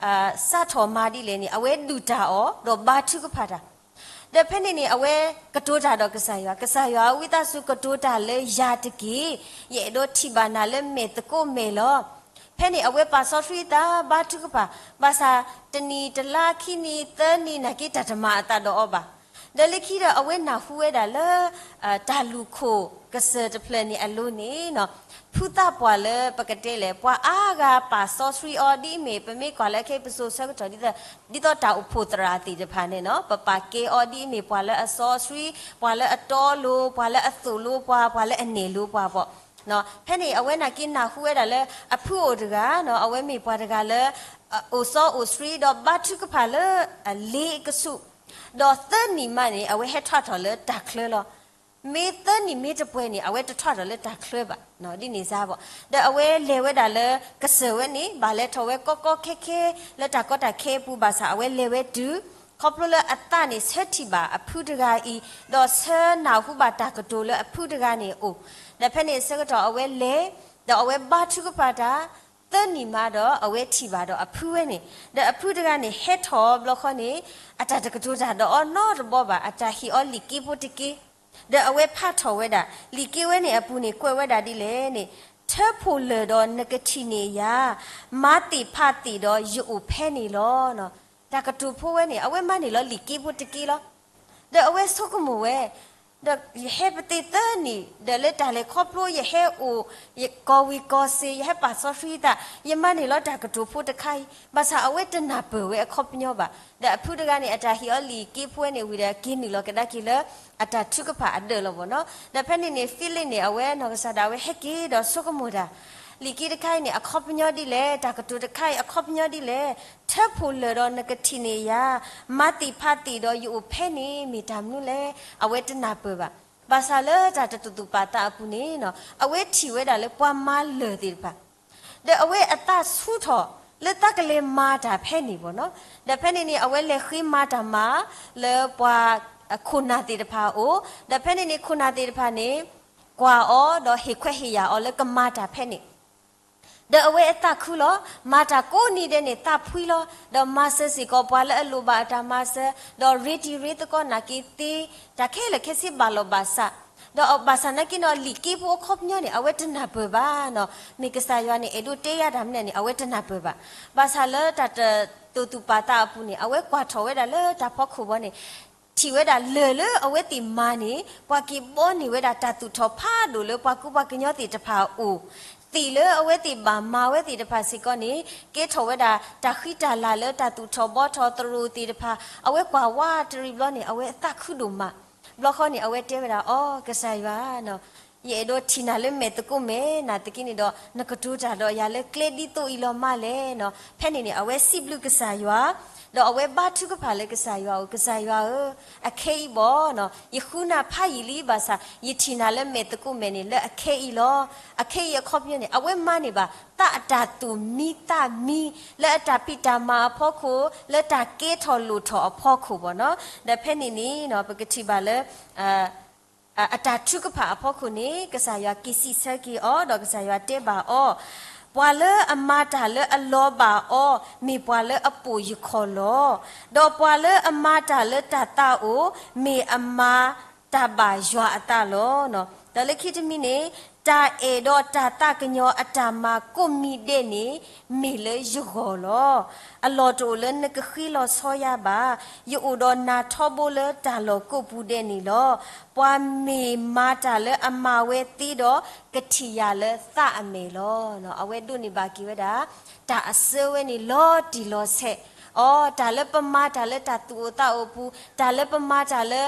စးထီၣ်မၤဒ်လဲၣ်န့ၣ် အဝဲဒုၣ်တၢ်အီၣ် ဒီးဘါထုကဖၣ်တၢ် ဒီးဖဲန့ၣ်န့ၣ် အဝဲကတိၤတၢ်ဒီးကစၢ်ယွၤ, ကစၢ်ယွၤဧၢ ဝံသးစူၤကတိၤတၢ်လၢယၤတက့ၢ်. ယအဲၣ်ဒိးထံၣ်ဘၣ်နၤလၢမဲာ်သကိးမဲာ်လီၤ. ဖဲန့ၣ် အဝဲပာ်စီဆှံအသးဘါထုကဖၣ်, ဘၣ်ဆၣ်တနံၤတလါခံနံၤသၢနံၤနာ်က့ တၢ်တမၤအသးဒီးအီၤဘၣ်. ဒီးလၢခံဒီး အဝဲနၢ်ဟူဝဲဒၣ်လၢ တၢ်လူၢ်ခိၣ်ကစၢၢ်တဖျၢၣ်န့ၣ်အလိၤန့ၣ် ဖုသးပှၢ်လၢပကတဲလဲၣ် ပှၤအါဂၤပာ်စီဆှံအီၤ ဒ်အမ့ၢ် ပမ့ၢ်ကွၢ်လၢခဲအံၤပစိၤဆၢကတီၢ် ဒ်သိးတၢ်အိၣ်ဖှိၣ်သရၣ်သ့ၣ်တဖၣ်န့ၣ်နီၤ ပပာ်ကဲအီၤဒ်အမ့ၢ်ပှၤလၢအစီဆှံ, ပှၤလၢအတီလိၤ, ပှၤလၢအသိၣ်လိပှၤ, ပှၤလၢအနဲၣ်လိပှၤ, ပှၤလၢအနဲၣ်လိပှၤဘၣ်. ဖဲန့ၣ် အဝဲနာ်က့နၢ်ဟူဝဲဒၣ်လၢ အဖုအိၣ်တဂၤနီၤ အဝဲမ့ၢ်ပှၤတဂၤလၢ အိၣ်စီအိၣ်ဆှံ ဒီးဘါထုကဖၣ်လၢအလ့ကဆူး, ဒီးသၢနံၤမးန့ၣ် အဝဲဟဲထီၣ်ထီၣ်လၢတၢ်ချၢလီၤ. မ့ၢ်သၢနံၣ်မ့ၢ်တပှဲၤန့ၣ် အဝဲတထီၣ်ဒီးလၢတၢ်ချၢဘၣ်, ဒ်န့ၣ်စါဘၣ်. ဒီးအဝဲလဲၤဝဲဒၣ်လၢကစၢၢ်ဝဲန့ၣ် ဘၣ်လဲၤထီၣ်ဝဲကီကီခဲခဲ လၢတၢ်ကီတၢ်ခဲအပူၤ ဘၣ်ဆၣ်အဝဲလဲၤဝဲတုၤ ခီဖျိလၢအသးန့ၣ် ဆၢထံၣ်ဘၣ်အဖုတဂၤအံၤ, ဒီးဆၢနၢ်ဟူဘၣ်တၢ်ကတိၤလၢအဖုတဂၤန့ၣ်အအိၣ်, ဒီးဖဲန့ၣ်အဆၢကတီၢ်အဝဲလဲၤ, ဒီးအဝဲဘါထုကဖၣ်တၢ် သၢနံၣ်မးဒီး အဝဲထံၣ်ဘၣ်ဒီးအဖုဝဲန့ၣ်, ဒီးအဖုတဂၤန့ၣ် ဟဲထီၣ်ဘျီဃီန့ၣ် အတၢ်တကတိၤတၢ်ဒီးအီၤနီတဘီဘၣ်, အတၢ်ဟ့ၣ်အီၤလံာ်က့ဖိတက့, ဒီးအဝဲဖးထီၣ်ဝဲဒၣ် လံာ်က့ဝဲန့ၣ်အပူၤန့ၣ် ကွဲးဝဲဒၣ်ဒ်လဲၣ်န့ၣ်, ထၢဖှိၣ်လၢာ်ဒီးနကထံၣ်န့ၢ်ယၤ, မၤသ့ၣ်ဖးသ့ၣ်ဒီးယအိၣ်ဖဲန့ၣ်လီၤ. တၢ်ကတိၤဖိဝဲန့ၣ် အဝဲမၤန့ၢ်လီၤလံာ်က့ဖိတက့လီၤ. ဒီးအဝဲဆိကမိၣ်ဝဲ, ဒီးယဟဲပသ့ၣ်သၢနံၣ် ဒီးလၢတၢ်လဲၤခီဖျိ ယဟဲအိၣ် ယကီၢ်ဝံၤကီၢ်စ့ၢ် ယဟဲပာ်စီဆှံသး ယမၤန့ၢ်လီၤတၢ်ကတိၤဖိတခါအံၤ, ဘၣ်ဆၣ်အဝဲတနၢ်ပၢၢ်ဝဲအခီပညီဘၣ်. ဒီးအဖုတဂၤန့ၣ် အတၢ်ဟ့ၣ်အီၤလံာ်က့ဖိဝဲန့ၣ်ဝံၤဒီး က့ၤနုာ်လီၤကဒါက့ၤလၢ အတၢ်ထုကဖၣ်အဒၢးလီၤဘၣ်နီၤ. ဒီးဖဲန့ၣ်န့ၣ် Philip န့ၣ် အဝဲနီၢ်ကစၢ်ဒၣ်ဝဲဟဲက့ၤဒီးဆိကမိၣ်တၢ်, လံာ်က့တခါအံၤန့ၣ် အခီပညီဒ်လဲၣ်, တၢ်ကတိၤတခါအံၤ အခီပညီဒ်လဲၣ်, ထၢဖှိၣ်လၢာ်ဒီးနကထံၣ်န့ၢ်ယၤ, မၤသ့ၣ်ဖးသ့ၣ်ဒီးယအိၣ်ဖဲန့ၣ် မ့ၢ်တၢ်မနုၤလဲၣ်, အဝဲတနၢ်ပၢၢ်ဘၣ်. ဘၣ်ဆၣ်လၢတၢ်တသူၣ်ပာ်သးအပူၤန့ၣ် အဝဲထံၣ်ဝဲဒၣ်လၢပှၤမၤလၢၢ်သ့ၣ်တဖၣ် ဒီးအဝဲအသးဆူၣ်ထီၣ်လၢသးကလဲၤမၤတၢ်ဖဲန့ၣ်ဘၣ်နီၤ. ဒီးဖဲန့ၣ်န့ၣ် အဝဲလဲၤဃ့မၤတၢ်မၤလၢပှၤခိၣ်နၢ်သ့ၣ်တဖၣ်အအိၣ်, ဒီးဖဲန့ၣ်န့ၣ် ခိၣ်နၢ်သ့ၣ်တဖၣ်န့ၣ် ကွၢ်အီၤ ဒီးဟ့ၣ်ခွဲးဟ့ၣ်ယာ်အီၤလၢကမၤတၢ်ဖဲန့ၣ် ဒီးအဝဲအသးခုလီၤ. မၤတၢ်ကိးနံၤဒဲးန့ၣ် သးဖှံလီၤ. ဒီးမၤစၢၤစ့ၢ်ကီးပှၤလၢအလိၣ်ဘၣ်အတၢ်မၤစၢၤ, ဒီးရ့တံၤရ့သကိးနာ်က့ၤသ့, တၢ်ခဲလၢာ်ခဲဆ့ဘၣ်လီၤဘၣ်စး, ဒီးဘၣ်ဆၣ်နာ်က့ၤနီၤ လံာ်က့ဖိအခီပညီန့ၣ် အဝဲတနၢ်ပၢၢ်ဘၣ်နီၤ. မ့ၢ်ကစၢ်ယွၤန့ၣ် အဲၣ်ဒိးတဲယၤတၢ်မနုၤန့ၣ် အဝဲတနၢ်ပၢၢ်ဘၣ်. ဘၣ်ဆၣ်လၢတၢ်တသူၣ်ပာ်သးအပူၤန့ၣ် အဝဲကွၢ်ထီၣ်ဝဲဒၣ်လၢတၢ်ဖီခိၣ်ဘီန့ၣ် ထံၣ်ဝဲဒၣ်လၢၢ်လၢအဝဲသ့ၣ်မၤန့ၣ် ပှၤက့ၤဘီန့ၢ်ဝဲဒၣ်တၢ်သူၣ်ထီၣ်ဖးဒိၣ်လၢပှၤကူပှၤကညီသ့ၣ်တဖၣ်အအိၣ်, သ့ၣ်လၢအဝဲသ့ၣ်ဘၣ်မၤဝဲသ့ၣ်တဖၣ်စ့ၢ်ကီးန့ၣ် ကဲထီၣ်ဝဲဒၣ်တၢ်ဃံတၢ်လၤလၢတၢ်သူၣ်ထီၣ်ဘီထီၣ်သရိာ်သ့ၣ်တဖၣ်, အဝဲကွၢ်ဝးတရံးဘျီန့ၣ် အဝဲအသးခုဒိၣ်မး. ဘျီဃီန့ၣ် အဝဲတဲဝဲဒၣ် အိ ကစၢ်ယွၤ ယအဲၣ်ဒိးထံၣ်နၤလၢမဲာ်သကိးမဲာ် နာ်သက့န့ၣ်ဒီး နကတိၤတၢ်ဒီးယၤလၢကျဲဒ်သိးအံၤလီၤမးလဲၣ်နီၤ. ဖဲန့ၣ်န့ၣ် အဝဲစံးဘျုးကစၢ်ယွၤ, ဒီးအဝဲဘါထုကဖၣ်လၢကစၢ်ယွၤအအိၣ်, ကစၢ်ယွၤဧၢ, အခဲအံၤဘၣ်နီၤ ယဃုနၢ်ဖးယံာ်လံဘၣ်ဆၣ် ယထံၣ်နၤလၢမဲာ်သကိးမဲာ်န့ၣ် လၢအခဲအံၤလီၤ. အခဲအံၤအခီပညီန့ၣ် အဝဲမၤန့ၢ်ဘၣ် သးအတၢ်သူၣ်မံသးမံ လၢအတၢ်ဖံးတၢ်မၤအဖီခိၣ်, လၢတၢ်ကဲထီၣ်လိၣ်ထီၣ်အဖီခိၣ်ဘၣ်နီၤ. ဒီးဖဲန့ၣ်န့ၣ် ပကထံၣ်ဘၣ်လၢ အတၢ်ထုကဖၣ်အဖီခိၣ်န့ၣ် ကစၢ်ယွၤက့ၤစံးဆၢက့ၤအီၤ ဒီးကစၢ်ယွၤတဲဘၣ်အီၤ, ပှၤလၢအမၤတၢ်လၢအလီၤဘၣ်အီၤ မ့ၢ်ပှၤလၢအပိာ်ယခီၣ်လီၤ. ဒီးပှၤလၢအမၤတၢ်လၢတၢ်သးအိၣ် မ့ၢ်အမၤတၢ်ဘၣ်ယွၤအသးလီၤ. ဒီးလၢခံတမံၤန့ၣ် တၢ်အဲၣ်ဒီးတၢ်သးကညီၤအတၢ်မၤကိးမံၤဒဲးန့ၣ် မ့ၢ်လၢယဂီၢ်လီၤ. အလီၢ်တအိၣ်လၢနကဃ့လီၤဆီယၤဘၣ်. ယအိၣ်ဒီးနၤထီဘိလၢတၢ်လီၢ်ကိးပူၤဒဲးန့ၣ်လီၤ. ပှၤမ့ၢ်မၤတၢ်လၢအမၤဝဲသ့ဒီး ကထံၣ်ယၤလၢသးအမဲာ်လီၤ. အဝဲဒိးန့ၢ်ဘၣ်က့ၤဝဲဒၣ် တၢ်အစၢဝဲန့ၣ်လီၤတံၢ်လီၤဆဲး အိ တၢ်လၢပမၤတၢ်လၢတၢ်သူၣ်အိၣ်သးအိၣ်ပူၤ, တၢ်လၢပမၤတၢ်လၢ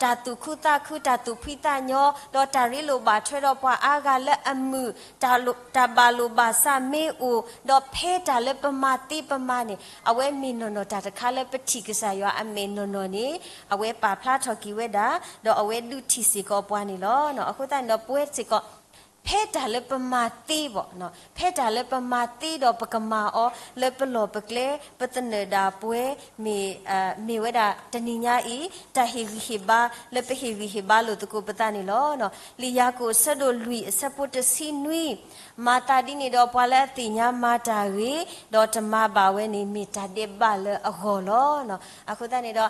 တၢ်သူၣ်ခုသးခု တၢ်သူၣ်ဖှံသးညီ, ဒီးတၢ်ရ့လိာ်ဘၣ်ထွဲဒီးပှၤအါဂၤလၢအမုာ်, တၢ်ဘၣ်လိာ်ဘၣ်စးမ့ၢ်အိၣ်, ဒီးဖဲတၢ်လၢပမၤသ့ပမၤန့ၣ် အဝဲမ့ၢ်နီၢ်နီၢ်တၢ်တခါလၢပထံၣ်ကစၢ်ယွၤအမဲာ်နီၢ်နီၢ်န့ၣ် အဝဲပာ်ဖျါထီၣ်က့ၤဝဲဒၣ်, ဒီးအဝဲဒုးထံၣ်စ့ၢ်ကီးပှၤန့ၣ်လီၤ. အဃိသတးန့ၣ်ဒီးပဝဲစ့ၢ်ကီး ဖဲတၢ်လၢပမၤသ့ဘၣ်, ဖဲတၢ်လၢပမၤသ့ဒီးပကမၤအီၤ လၢပလီၢ်ပကျဲ ပသနၢၣ်ဒၣ်ပှဲၤ မ့ၢ်ဝဲဒၣ်တနံၤညါအံၤ တၢ်ဟ့ၣ်ဂံၢ်ဟ့ၣ်ဘါလၢပဟ့ၣ်ဂံၢ်ဟ့ၣ်ဘါလိာ်သကိးပသးန့ၣ်လီၤ. လံာ်ယၤကိာ်အဆၢဒိၣ်လွံၢ်အဆၢဖိတဆံနွံ, မၤသးဒ်န့ၣ်ဒီးပှၤလၢအသ့ၣ်ညါမၤတၢ်ဂ့ၤ, ဒီးတမၤဘၣ်ဝဲန့ၣ် မ့ၢ်တၢ်ဒဲးဘးလၢအဂီၢ်လီၤ. အဃိသတးန့ၣ်ဒီး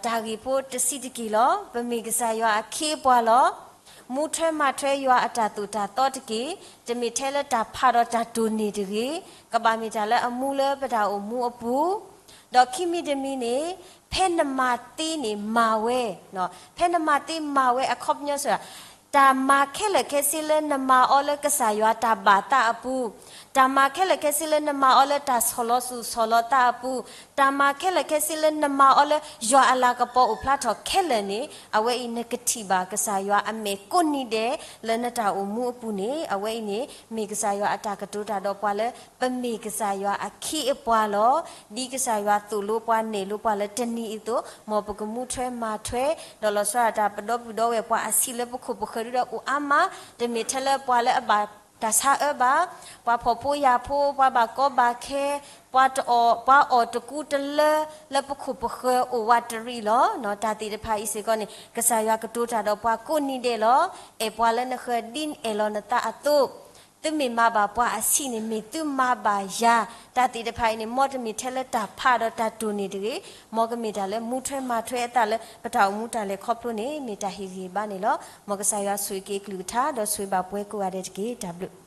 တၢ်ဂ့ၢ်ဖိတဆံးတက့ၢ်လီၤ. ပမ့ၢ်ကစၢ်ယွၤအခ့အပှၤလီၤ. မူထွဲမၤထွဲယွၤအတၢ်သိၣ်တၢ်သီတက့ၢ်. တမ့ၢ်ထဲလၢတၢ်ဖးဒီးတၢ်တိၢ်န့ၢ်တဂ့ၤ. ကဘၣ်မ့ၢ်တၢ်လၢအမူလၢပတၢ်အိၣ်မူအပူၤ, ဒီးခံမံၤတမံၤန့ၣ် ဖဲနမၤသ့န့ၣ်မၤဝဲ, ဖဲနမၤသ့မၤဝဲအခီပညီစ့ၢ် တၢ်မၤခဲလၢာ်ခဲဆ့လၢနမၤအီၤလၢကစၢ်ယွၤတၢ်ဘၣ်သးအပူၤ, တၢ်မၤခဲလၢာ်ခဲဆ့လၢနမၤအီၤလၢတၢ်ဆီၣ်လီၤသူၣ်ဆီၣ်လီၤသးအပူၤ, တၢ်မၤခဲလၢာ်ခဲဆ့လၢနမၤအီၤလၢယွၤအလၤကပီၤအိၣ်ဖျါထီၣ်ခဲလၢာ်န့ၣ်, အဝဲအံၤနကထံၣ်ဘၣ်ကစၢ်ယွၤအမဲာ်ကိးနံၤဒဲးလၢနတၢ်အိၣ်မူအပူၤန့ၣ်, အဝဲအံၤန့ၣ် မ့ၢ်ကစၢ်ယွၤအတၢ်ကတိၤတၢ်ဒီးပှၤလၢ ပမ့ၢ်ကစၢ်ယွၤအခ့အပှၤလီၤ. ဒ်ကစၢ်ယွၤသိၣ်လိပှၤနဲၣ်လိပှၤလၢတနံၤအသိး, မ်ပကမူထွဲမၤထွဲ, ဒီးလီၤဆီဒၣ်တၢ်ပဒီပုၢ်ဒီဝဲၢ်ပှၤအဆံးလၢပခိၣ်ပဃၢၤဒုဒီးအိၣ်အါမး, တမ့ၢ်ထဲလၢပှၤလၢအဘၣ်တၢ်ဆါအၢဘၣ်, ပှၤဖှီၣ်ဖိယာ်ဖိ, ပှၤဘၣ်ကီဘၣ်ခဲ, ပှၤတအီၣ်, ပှၤအီၣ်တကူတလၢ လၢပခိၣ်ပဃၢၤအိၣ်ဝးတရံးလီၤ. တၢ်သ့ၣ်တဖၣ်အံၤစ့ၢ်ကီးန့ၣ် ကစၢ်ယွၤကတိၤတၢ်ဒီးပှၤကိးနံၤဒဲးလီၤ. အဲၣ်ပှၤလၢနဃၢၤဒ်နအဲၣ်လီၤနသးအသိး, သုမ့ၢ်မၤဘၣ်ပှၤအဆံးန့ၣ် မ့ၢ်သုမၤဘၣ်ယၤ. တၢ်သ့ၣ်တဖၣ်အံၤန့ၣ် မ်တမ့ၢ်ထဲလၢတၢ်ဖးဒီးတၢ်တိၢ်န့ၣ်တဂ့ၤ, မ်ကမ့ၢ်တၢ်လၢမူထွဲမၤထွဲအသးလၢပတၢ်အိၣ်မူတၢ်လဲၤခီဖျိန့ၣ် မ့ၢ်တၢ်ဟ့ၣ်ဂံၢ်ဘါန့ၣ်လီၤ. မ်ကစၢ်ယွၤဆိၣ်ဂ့ၤက့ၤအကလုၢ်ကထါ ဒီးဆိၣ်ဂ့ၤဘၣ်ပှၤကိးဂၤဒဲးတက့ၢ်. တၢ်ဘျုး